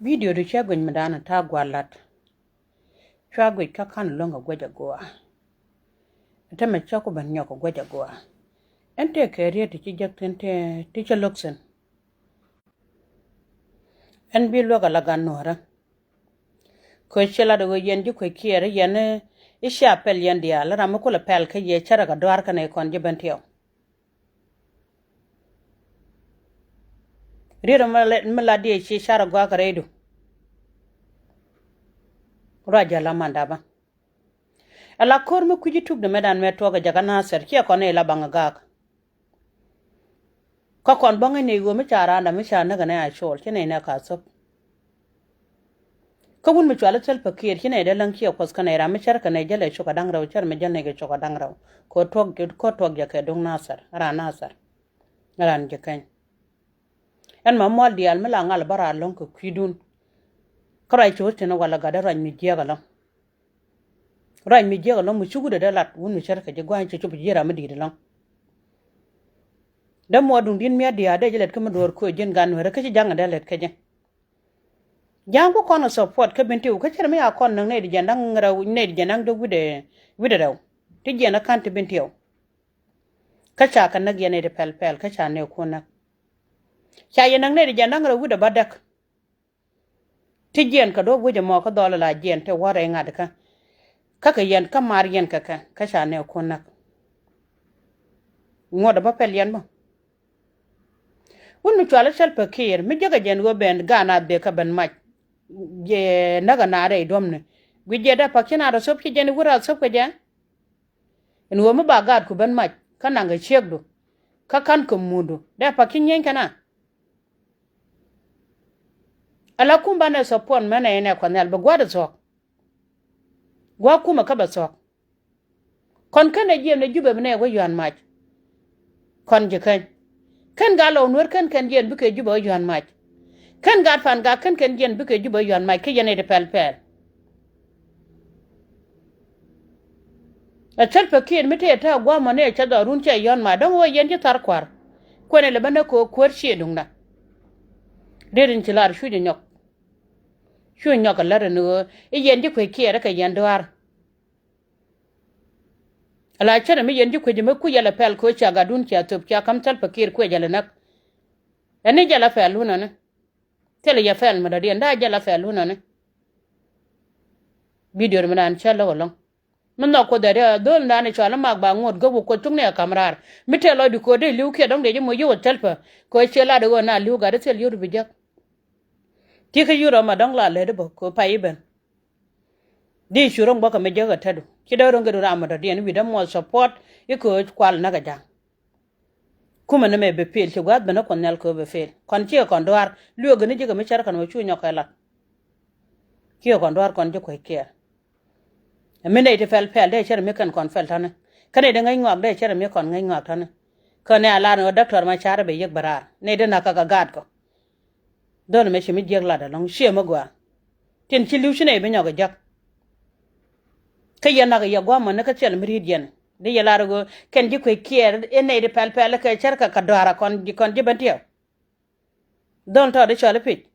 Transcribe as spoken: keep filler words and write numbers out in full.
Bidio ti cä guic mi da̱a̱n ta̱a̱ gua̱a̱r la̱t. Cua guic kä ka̱n lo̱ŋ kɛ guɛc agua. Ɛ tämɛ cä ku ben nyɔk kɛ guɛc agua. Ɛn tëë kɛ riet ti ci jek thi̱n ti cä lo̱k thi̱n. Ɛn bi luäk ala gan nuɔ̱ɔ̱rä. Kɛ ci lat ɣöö yɛn ji̱ kuec kiɛɛr yɛn i̱ cia pɛl yɛn diaal ram mi kulɛ pɛl kä yɛ cärɛ kɛ dua̱a̱r kɛnɛ kɔn ji̱ ben tiɛw. Riet mi la diɛ ci car agɔaa kɛ rɛydu. Ruac jɛ la mandapä. Ala ko̱r mi kui̱ci tuk dämɛ dan mɛ tuɔk kɛ jɛ kä Nathɛr ciɛ kɔn i̱ la baŋ agak. Kä kɔn bäŋ inɛ ɣöö mi ca randa mi ca näk inɛ a cɔɔl ci nɛy nɛ ka thop. Kä wun mi cual i̱ Salva Kiir ci nɛy dee läŋ ciɛ kuɔth kä nɛy ram mi cär kɛ nɛy jäl ɛ cukɛ da̱ŋ rɛw cär mi jäl nɛy kɛ cukɛ da̱ŋ rɛw. Kɛ tuɔk kɛ tuɔk jɛ kɛ duŋ Nathɛr ran Nathɛr. Ran ji̱ keny. Ɛn ma mual diaal mi la ŋal bä raar lɔ̱ŋ kɛ kui̱dun. Kä ruac ci wä tin walɛ gat dee ruac mi jiɛk ɛlɔ̱ŋ. Ruac mi jiɛk ɛlɔ̱ŋ mi cuk dee dee lat wun mi cär kɛ ji̱ gua̱a̱ny ci cop ji̱ ram mi di̱i̱t ɛlɔ̱ŋ. Dee muɔɔr duŋdi̱n mia̱t diaal dee ji̱ lɛt kä mi duɔ̱ɔ̱r köö ji̱n gan nueerä kä ci ja̱ŋ dee lɛt kä ji̱. Ja̱a̱ŋ ku kɔn kɛ support kä Bentiu kä cär mi a kɔn näk nɛy di jiɛn da̱ŋ rɛw nɛy di jiɛn da̱ŋ dee wi̱dɛ wi̱dɛ rɛw. Ti jiɛn ɛ ka̱n ti Bentiu. Kä ca kɛ näk yɛn nɛy di pɛl pɛl kä ca nɛɛkun näk. Ca yɛ näk nɛy di jiɛn da̱ŋ rɛw wi̱dɛ bädäk. Ti jiɛn kɛ duɔ̱p wec ɛmɔ kä dhɔl ala jiɛn ti wä rɛy ŋa̱t kä. Kä kɛ yɛn kä mar yɛn kɛ kɛ kä ca nɛɛkun näk. Ŋuɔ̱t ɛ bä pɛl yɛn bä. Wun mi cual i̱ Salva Kiir mi jekɛ jɛn ɣöö ben gaan a dhiekä ben mac. Jɛ näk a naar rɛy duɔ̱mni. Guic jɛ dee pa̱k ci naar a thop ci jɛn i̱ wur a thop kɛ jɛ. In ɣöö mi ba gaatku ben mac kä naŋ kɛ ciekdu kä ka̱n kɛ muundu dee pa̱k ci nyieeny kɛn a. Ala kum banɛ support mɛnɛ in ɛ Kuɔth Nhial bi gua̱a̱th thuɔ̱k. Gua̱a̱th kumɛ kä bɛ thuɔ̱k. Kɔn kɛn ɛ jiɛn ɛ Jubɛ bi nɛ wä yuan mac. Kɔn ji̱ käny. Kɛn gat Lɔw Nuer kɛn kɛn jiɛn bikɛ Jubɛ wä yuan mac. Kɛn gat Pangak kɛn kɛn jiɛn bikɛ Jubɛ wä yuan mac kä yɛn ɛ di pɛl pɛl. Ɛ Salva Kiir mi tëë tɛ̈ gua̱a̱mɔ ni ɛ cä dhɔrun cɛ yɔ̱n mac dɔ̱ŋ wä yɛn ci thar kua̱r. Kuɛn ɛ lɛ bä nä kɛ kuäär ciëë duŋda. Riet in ci lar cu jɛ nyɔk. Cu nyɔk kɛ lät in ɣöö i̱ yɛn ji̱ kuec kiɛɛr kɛ yɛn dua̱a̱r. Ala cärɛ mi yɛn ji̱ kuec mi kuc yɛlɛ pɛl kɛ ɣöö cia gatdun cia thöp cia ka̱m Salva Kiir kuec yɛlɛ näk. Ɛn ni jɛl a pɛl wunäni. Thilɛ yɛ pɛl mi dɔ̱diɛn da̱a̱ jɛl a pɛl wunäni. Bidio mi naan cä lo̱k ɛlɔ̱ŋ. Mi nhɔk Kuoth ɛ dee dhol naan ɛ cɔal i̱ mak ba ŋuɔ̱t gök wä Kuoth cuk ni ɛ ka̱m raar. Mi tëë lɔcdi ko̱o̱t dee li̱w kiɛ dɔ̱ŋ dee ji̱ moc yio̱w ɛ Salva kɛ ɣöö ciɛ lat ɛ ɣöö na li̱w gat i̱ thil yio̱w ri bi jek. Ti̱i̱ kä yio̱w rɔm a dɔ̱ŋ la lät i̱ bä kɛ ɣöö pay i̱ ben. Di cu ro̱ŋ bä kɛ mi jek ɛ tätdu ci dee ro̱ŋ kɛ du ram mi dɔ̱diɛn wi̱i̱ dee muɔth support i̱ kɛ ɣöö kual näk ɛ ja̱ŋ. Kumɛ ni mɛ bi pil ci gua̱a̱th ben ni Kuɔth Nhial kɛ bi pil kɔn cikɛ kɔn dua̱a̱r lueek gɛ ni jikɛ mi cär kɛn mɛ cu nyɔk kɛ lat. Cikɛ kɔn dua̱a̱r kɔn ji̱ kuec kiɛɛr. Ɛ mi nɛy ti pɛl pɛl dee cär mi kɛn kɔn pɛl täni. Kä nɛy ti ŋäc ŋɔak dee cär mi kɔn ŋäc ŋɔak täni. Kä nɛ a lar ni ɣöö dɔktɔr ma ca̱r bɛ yiëk bɛ raar nɛy ti na̱k kä kɛ gaatkɔ. Dhɔl mɛ ci mi jiäk lat ɛlɔ̱ŋ ciɛ mi gɔaa. Tin ci li̱w ci nɛy bi nyɔk ɛ jäk. Kä yɛ nak yɛ gua̱a̱mɔ ni kä thil mi ri̱i̱t yɛn di yɛ lar ɣöö kɛn ji̱ kuec kiɛɛr in nɛy di pɛl pɛl kɛ cär kɛ kɛ dua̱a̱r a kɔn ji̱ kɔn ji̱ ben tiɛw. Dhɔl tɔɔt di cɔl i̱ pic